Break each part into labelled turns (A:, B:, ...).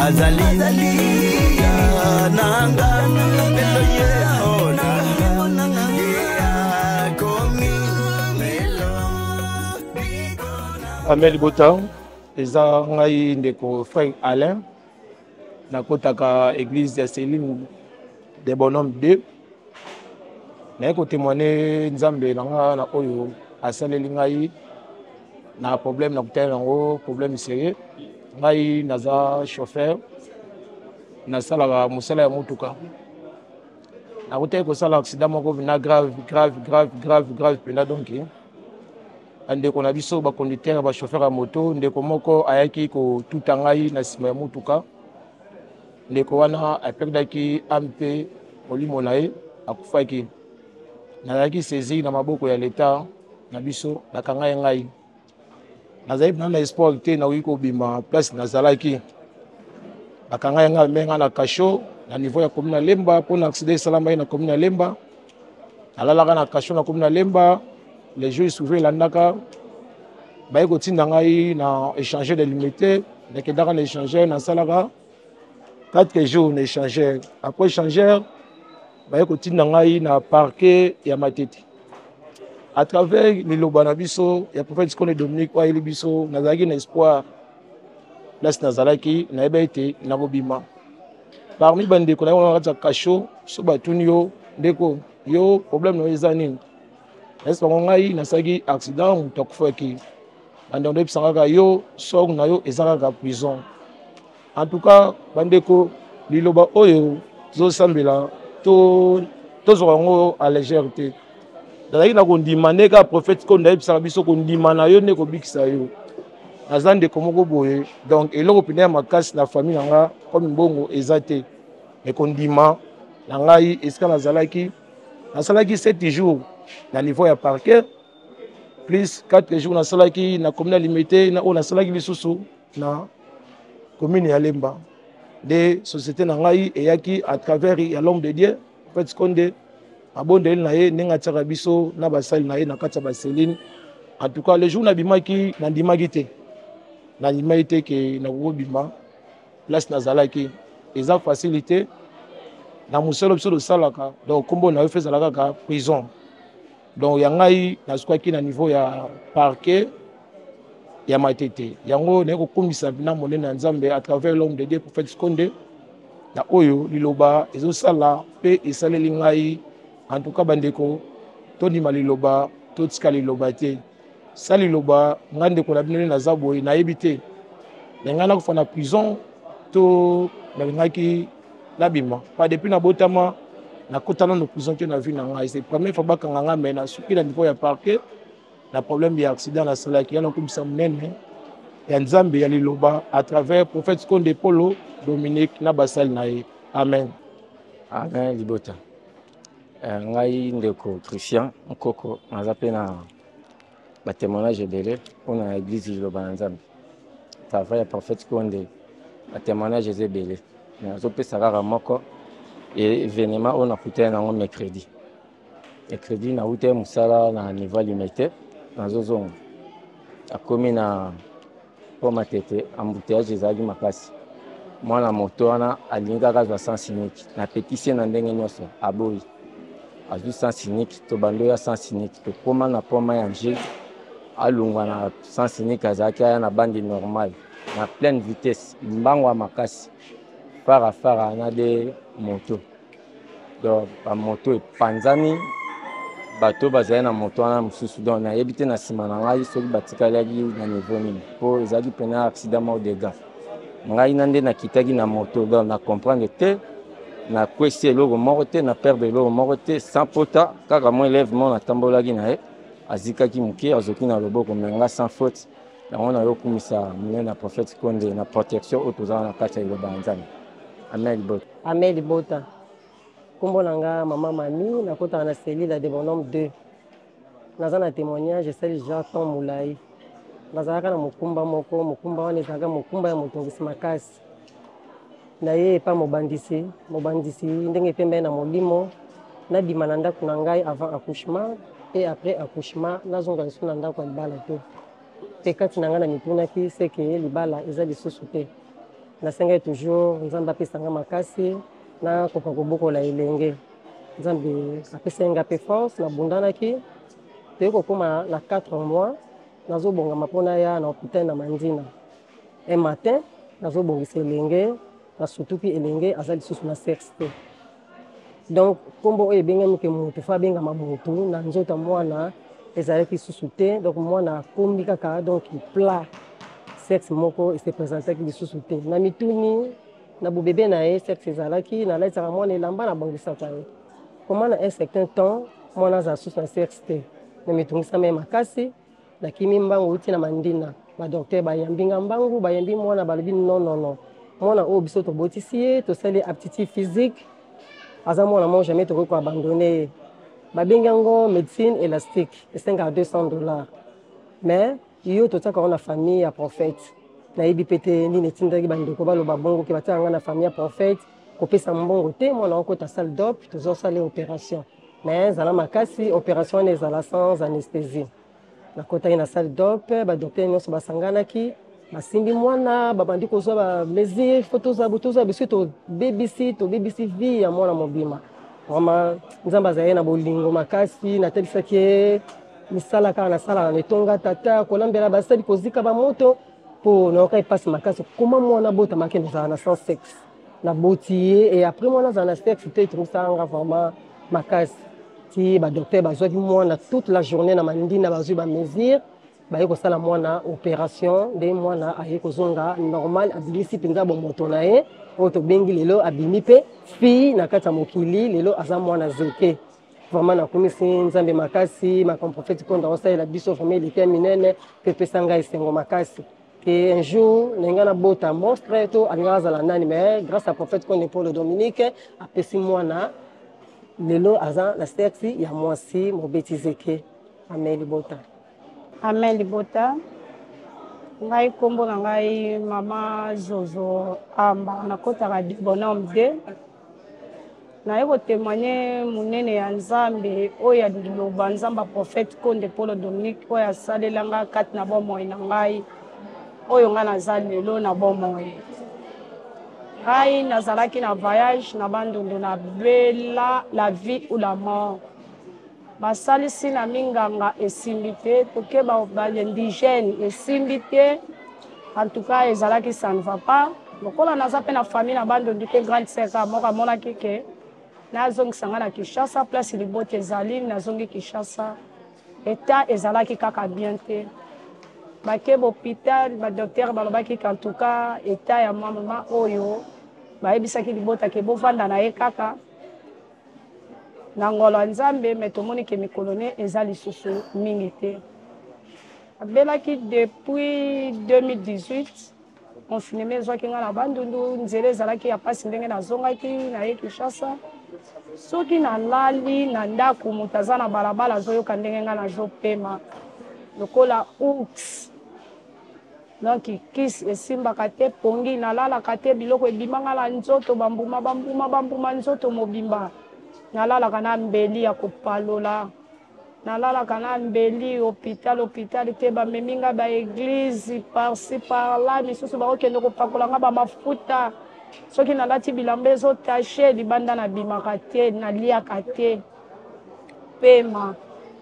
A: Azali ya nanga lelo ye onanga ye akomi
B: Amen libota eza ngai ndeko frère Alain nakotaka église ya Céline de Bonhomme 2 naye kotemoigne nzambe na nga na oyo asaleli ngai na problème nakutani yango problème sérieux ngai naza chauffeur nasalaka mosala ya motuka nakutaki kosala accident moko na grave grave grave grave grave mpenza donk bandeko na biso baconducteur ya bachauffeur ya moto ndeko moko ayaki kotuta ngai na nsima ya motuka ndeko wana aperdaki ame mpe molimo na ye akufaki nazalaki saisi na maboko ya leta na biso bakanga ye ngai nazali mpena na espoir te nakoki kobima place nazalaki bakanga ye ngai me ngai na kasho na niveau ya commune ya lemba mpo na accident esalamaki na commune ya lemba nalalaka na kasho na commune ya lemba les jours suivant elandaka baye kotinda ngai na échangeur de limité nakendaka na échangeur nasalaka 4 jours na échangeur après échangeur baye kotinda ngai na parquet ya matete à travers liloba na biso ya prophète Sikone Dominique oyo ayeli biso nazalaki na espoir place nazalaki nayeba ete nakobima parmi bandeko na yango na kati ya kasho so batuni yo ndeko yo problème na yo eza nini nayesi bango ngai nasalaki accident moto akufaki bandeko nayebisa kaka yo sort na yo eza kaka prison en tout cas bandeko liloba oyo tozosambela tozwaka yango à légère te nazalaki na kondima nde kaka prophète konde ayebisaka biso kondima na yo nde kobikisa yo naza ndeko moko boye donc eloko mpena ya makasi na famille na nga comme mbongo eza te me kondima na ngai esika nazalaki nasalaki 7 jours na niveau ya parquet plus 4 jours nasalaki na commune ya limete na oyo nasalaki lisusu na commune ya lemba nde société na ngai eyaki à travers ya l'homme de dieu prophète konde mabondeli na ye ndenge atiaka biso na basali na ye na kati ya baseline en tout cas le jour nabimaki nandimaki te nandimaki te ke nakokobima place nazalaki eza facile te na mosala biso tosalaka donc nkombo na yo fe ezala kaka prison donc ya ngai nazwaki na niveau ya parquet ya matete yango naye kokumisa na monene ya nzambe à travers l'homme de dieu prophète skonde na oyo liloba ezosala mpe esaleli ngai en tout cas bandeko tondima liloba totika liloba te sa liloba ngai ndeko na bino nde naza boye nayebi te me ngai nakufa na prison to nalingaki nabima pa depuis nabotama nakota nano prison te na vie na ngai c'est première fois bakanga ngai me nasuki na niveau ya parquet na problème ya accident nasalaki ya nakumisa monene ya nzambe ya liloba à travers prophète konde polo dominique na basali na ye amen
C: amen libota eh, ngai ndeko christian nkoko naza mpe na batémoignage ebele mpo na église liloba na nzambe travail ya prophète konde batémoignage eza ebele mais nazopesa kaka moko événement oyo nakutani nango mercredi mercredi nawutaki mosala na niveau limete nazozonga akomi na mpo matete embouteillage ezalaki makasi mwana moto wana alingi kaka azwa sens unique napekisi ye na ndenge nyonso aboyi azwi sens unique tobandi oya sens unique tokóma na poma ya nje alongwa na sens unique azalaki aya na bande normale na pleine vitesse mbango ya makasi fara fara na de moto donc bamoto epanzani bato bazali na moto wana mosusu donc nayebi te na nsima na ngai soki batikalaki na niveau nini mpo ezalaki mpena accident moko dégâts ngai na nde nakitaki na moto donc na comprendre te nakwesi eloko moko te na perdre eloko moko te sans pota kaka mwa élève moko natambolaki na ye azikaki moke azoki na loboko me nga sans faute yango nayokumisa monene na prophète konde na protection oyo tozala na kati ya liloba ya nzambe amen libota
D: amen libota nkombo na nga mama mami nakotaka na selile de bonhomme 2 naza na témoignage esali ja temps molai nazalaka na mokumba moko mokumba wana ezalaka mokumba ya motungisi makasi na ye epa mobandisi mobandisi ndenge epembe na molimo nabima na ndako na ngai avant accouchement et après accouchement nazonga lisusu na ndako ya libala te mpe kati na ngai na mitunaki seke libala eza lisusu te. Nasengaki toujours Nzambe apesa nga makasi nakoka kobokola elenge. Nzambe apesaki nga mpe force, nabundanaki. Toyei kokóma na 4 mois, nazobongama mpo naya na hôpital na Mandina. Un matin, nazobongisa elenge, nasutuki elenge aza lisusu na sexe te. Donc nkombo oyo ebengami ke motu fo abengama motu na nzoto ya mwana ezalaki lisusu te. Donc mwana akomi kaka donc plat, sexe moko ese présentaki lisusu te. Na mituni na bobebe na ye sexe ezalaki, nalatisaka mwana elamba, nabongisaka ye. Koma na un certain temps mwana azala susu na sexe te, na mitungisama ye makasi. Nakimi mbangu uti na Mandina, badocteur bayambi nga mbangu, bayambi mwana, balobi non non non, mwana oyo biso tobotisi ye, tosali aptitude physique, aza mwana moko jamais tokoki koabandonne ye. Babengi yango médecine élastique, esengaka $200, mais yo totiaka yango na famille ya prophète. Nayebi mpe te nini etindaki bandeko baloba bongo ke batiaka nga na famille ya prophète, kopesa mbongo te, mwana okota salle d'op, tozosala opération, mais ezala makasi, opération wana ezala sans anesthésie. Nakotaki na salle d'op, badocteur nyonso basanganaki, basimbi mwana, babandi kozwa bamesure, fo tozwa tozwa biso, tobebisi tobebisi vie ya mwana mobima. Vraiment Nzambe azalaki na bolingo makasi. Natalisaki ye misala kaka nasalaka na etonga, tata kolambela basali, kozika bamoto, mpo nayoka epasi makasi. Koma mwana abotamaki nazala na sans sexe, naboti ye et après mwana azala na sexe te, etungisaka nga vraiment makasi. Ti badocteur bazwaki mwana toute la journée na Mandina, bazwi bamesure, baye kosala mwana opération, nde mwana aye kozonga normal, abimisi mpenza bomoto na ye oyo tobengi lelo, abimi mpe fille na kati ya mokili, lelo aza mwana zeke. Vraiment nakumisi Nzambe makasi. Makambo prophète Konda osalela biso vraiment eleki ya minene, mpe epesa ngai esengo makasi ke un jour nalinga nabota monstre to alingaka azala nani, mais grâce à prophète Konde Paul Dominique apesi mwana, lelo aza na sexe ya mwasi, mobeti zeke. Amen libota.
E: Amen libota. Ngai nkombo na ngai mama Zozo Amba, nakotaka de Bonhomme 2. Naye kotémoigne monene ya Nzambe oyo ya liloba Nzambe ya prophète Konde Polo Dominique oyo asalela nga kati na bomoi na ngai, oyo ngai naza lelo na bomoi. Ngai nazalaki na voyage na Bandundu, na bela la vie ou la mort. Basalisi na minganga esimbi te, toke ba indigène esimbi te. En tout cas ezalaki ça ne va pas. Lokola naza mpe na famille na Bandundu te, grande sœur kaka moko amonaki ke nazongisa ngai na Kinshasa, place libota ezali. Nazongi Kinshasa, etat ezalaki kaka bien te. Bake hôpital, badocteur balobaki qu'en tout cas etat ya mwa mama oyo, bayebisaki libota ke bovanda na ye kaka na ngolo ya Nzambe, me tomoni ke mikolo ne eza lisusu mingi te. Abelaki depuis 2018, confinement ezwaki ngai na Bandundu, nzela ezalaki ya mpasi. Ndenge nazongaki naye Kinshasa, soki nalali na ndako, moto aza na balabala azoyoka ndenge ngai nazopema lokola ours. Donc kisi esimbaka te, pongi nalalaka te, biloko ebimanga na nzoto, bambuma bambuma bambuma nzoto mobimba. Nalalaka na mbeli ya kopalola, nalalaka na mbeli. Hôpital hôpital te, bamemi nga baéglise par-ci par-là, misusu bakokende kopakola nga bamafuta. Soki nalati bilamba ezotache libanda, nabimaka te, naliaka te, pema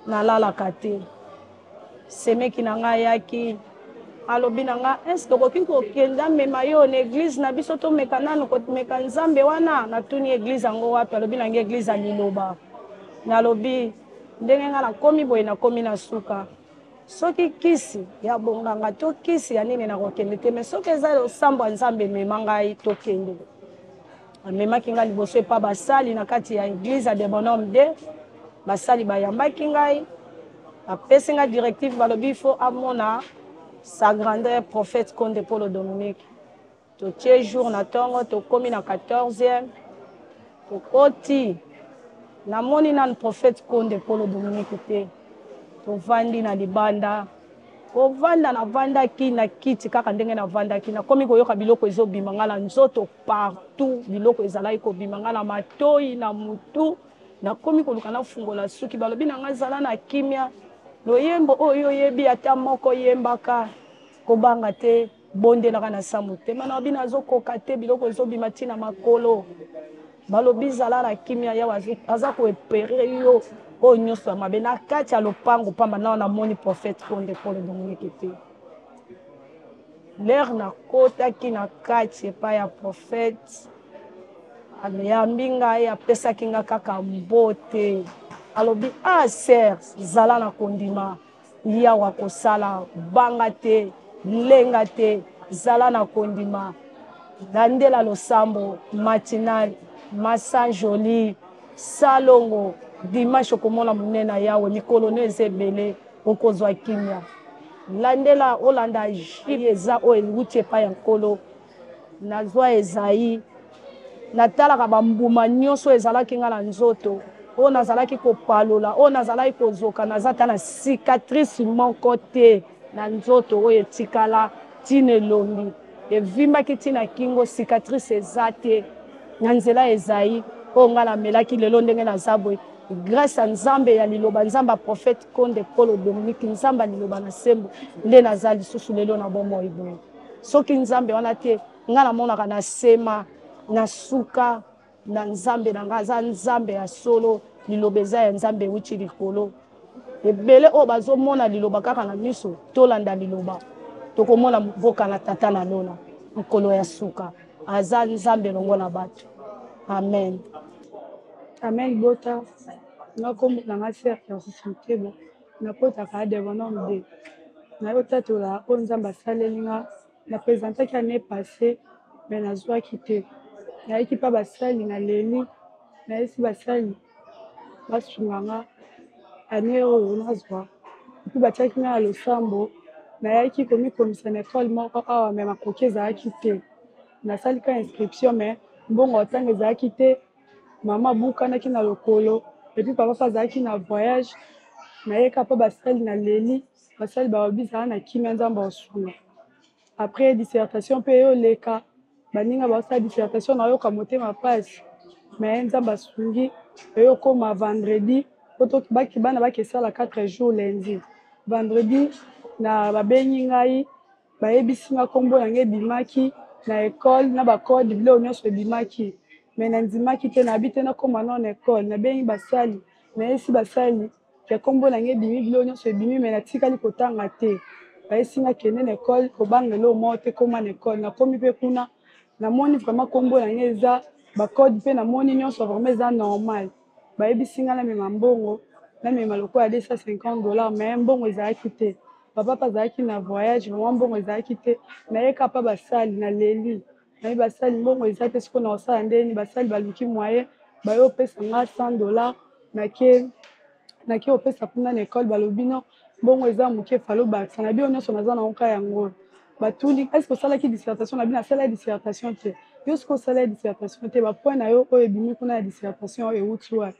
E: nalalaka te. Semeki na ngai ayaki, alobi na nga: "Est-ce okoki kokende amema yo na église na biso, tomeka nanu komeka Nzambe wana?" Natuni: "Église yango wapi?" Alobi na ngai: "Église ya Liloba." Nalobi: "Ndenge ngai nakomi boye, nakomi na suka. Soki kisi ya bonganga to kisi ya nini, nakokende te, mais soki eza losambo ya Nzambe, emema ngai, tokende." Amemaki ngai liboso epa basali na kati ya église ya de Bonhomme 2. Basali bayambaki ngai, bapesi ngai directive, balobi faut amona sa grandeur prophète Konde Polo Dominique. Totie jour na ntongo, tokómi na 14e, tokoti, namoni nanu prophète Konde Polo Dominique te. Tovandi na libanda, kovanda navandaki na kiti kaka ndenge navandaki, nakomi koyoka biloko ezobima nga na nzoto partout. Biloko ezalaki kobima nga na matoi, na mutu. Nakomi koluka nafungola suki, balobi na nga: "Zala na kimia, loyembo oyo oyebi ata moko, yembaka, kobanga te." Bondelaka na sa motema na bino azokoka te, biloko ezobima ntina makolo. Balobi zala na kimia, Yawe aza koepere yo oyo nyonso ya mabe na kati ya lopango pamba. Nao namoni prophète Konde Paul Dominique te. Lere nakotaki na kati epai ya prophète, ayambi ngai, apesaki ngai kaka mbote, alobi ah sœur, zala na kondima, Yawe akosala, banga te, lenga te, zala na kondima. Landela losambo matinal, masanjoli, salongo, dimanche okomona monene ya Yawe, mikolo no eza ebele, okozwa kimia. Landela, olanda jus eza oyo ewuti epai ya Nkolo. Nazwa Ezayi, natalaka bambuma nyonso ezalaki nga na nzoto, oyo nazalaki kopalola, oyo nazalaki kozoka, naza ata na cicatrice moko te na nzoto oyo etikala ntina elongi evimbaki ntina kingo, cicatrice eza te na nzela Ezayi oyo nga namelaki. Lelo ndenge naza boye grâce ya Nzambe ya liloba, Nzambe ya prophète Konde Polo Dominique, Nzambe ya liloba na sembo, nde naza lisusu lelo na bomoi boye. Soki Nzambe wana te, nga namonaka na sema na suka na Nzambe na nga aza Nzambe ya solo, liloba eza ya Nzambe ewuti likolo. Ebele oyo bazomona liloba kaka na miso, tolanda liloba, tokomona mboka na tata na lola mokolo ya suka. Aza Nzambe elongo na bato. Amen.
F: Amen. Bota nga kombo na nga Sœur Persis Muteba, nakotaka de bonhomme de nayotatola oyo Nzambe asaleli nga. Na présentaki année passée mais nazwaki te, nayaki mpa basali, naleli, nayesi basali basunga nga année oyo nazwa. Epuis batiaki nga na losambo, nayaki komikomisa na ekole moko awa, mais makoki ezalaki te. Nasali ka inscription mais mbongo ya kotanga ezalaki te. Mama abukanaki na lokolo, epuis papa mpe azalaki na voyage. Nayeka mpa basali, naleli, basali balobi zala na kimia, Nzambe akosunga. Après dissertation mpe eyoleka, baninga baosala dissertation, nayoka motema mpasi, mais Nzambe asungi. Eyokoma vendredi po bana bakesala 4 jours, lundi vendredi na babengi ngai, bayebisi nga nkombo na ngai ebimaki na ekole na bacode, biloko nyonso ebimaki, mais nandimaki te, nayebi te, nakóma nano na ekole. Nabengi basali, nayesi basali ya nkombo na ngai ebimi, biloko nyonso ebimi, mais natikali kotanga te. Bayesi nga kende na ekole, kobanga eloko moko te, koma na ekole. Nakomi mpe kuna, namoni vraiment nkombo na ngai eza, bacode mpe namoni nyonso vraiment eza normal. Bayebisi nga namema mbongo, namema lokola 250 $, mais mbongo ezalaki te. Papa mpe azalaki na voyage, vraiment mbongo ezalaki te. Nayeka mpa basali, naleli, nayebi basali mbongo eza te, sikoyo na kosala ndeni? Basali baluki moyen, bayopesa nga 100 $. Nake kopesa kuna na ekole, balobi no, mbongo eza moke, falo bakisa na bino nyonso naza nango ka yango. Batuni: est ce osalaki dissertation? Na bino asala dissertation te. Yo soki osala dissertation te, bapoint na yo oyo ebimi kuna ya dissertation oyo ewuti wapi?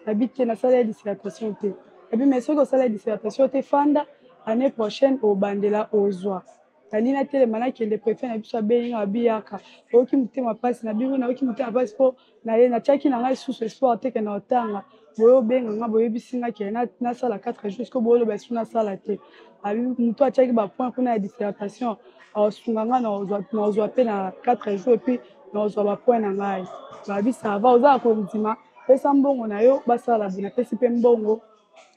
F: Nabi te, nasala dissertation te. Nabi mais soki osala dissertation te, fanda, année prochaine obandela ozwa. Nali natelema, nakende, préfet na biso abengi nga, abiyaka oyoki motema mpasi. Na bino nayoki motema mpasi mpo naye natiaki na ngai susu espoir te ke na otanga. Boye obenga nga, boyebisi nga ke nasala 4 jours, ko boyoloba esu nasala te. Moto atiaki bapoint kuna ya dissertation aosunga nga, naozwa mpe na 4 jours, et puis naozwa bapoint na ngai. Babi ça va, oza ya kondima, pesa mbongo na yo basala boye. Napesi mpe mbongo.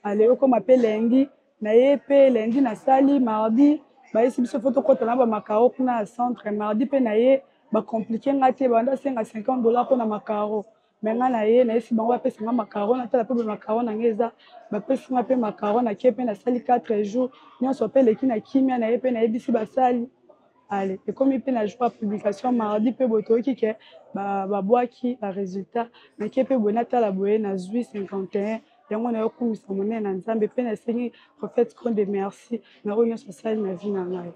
F: Ale, okóma mpe lundi, naye mpe lundi nasali. Mardi bayesi biso fo tokɔta na bamakaro kuna ya centre. Mardi mpe naye, bacompliquer nga te, banda senga 50 $ mpona makaro, mais nga na ye nayesi bango bapesa nga makaro, natala mpe bamakaro na nga eza. Bapesi nga mpe makaro, nakie mpe nasali 4 jours nyonso mpe eleki na kimia. Na ye mpe nayebisi basali. Ale, ekomi mpe na jour ya publication, mardi mpe boye, toyoki ke babwaki baresultat. Nakie mpe boye, natala boye, nazwi 51. Yango nayokumisa monene na Nzambe, mpe nasengi prophète Konde merci na oyo nyonso asali na vie na ngai.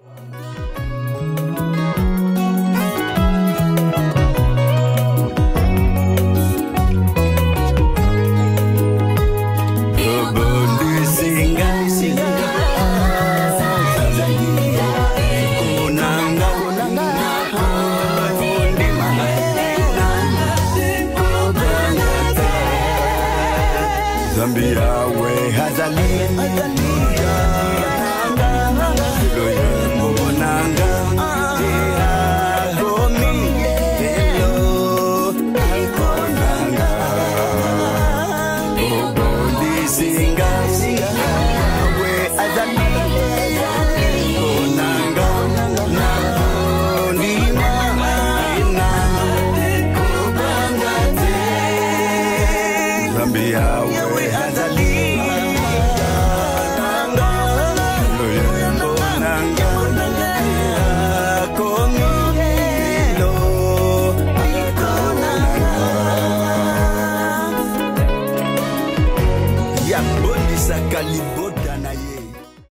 A: Zambi Yawe azali loyembo nanga. Libota.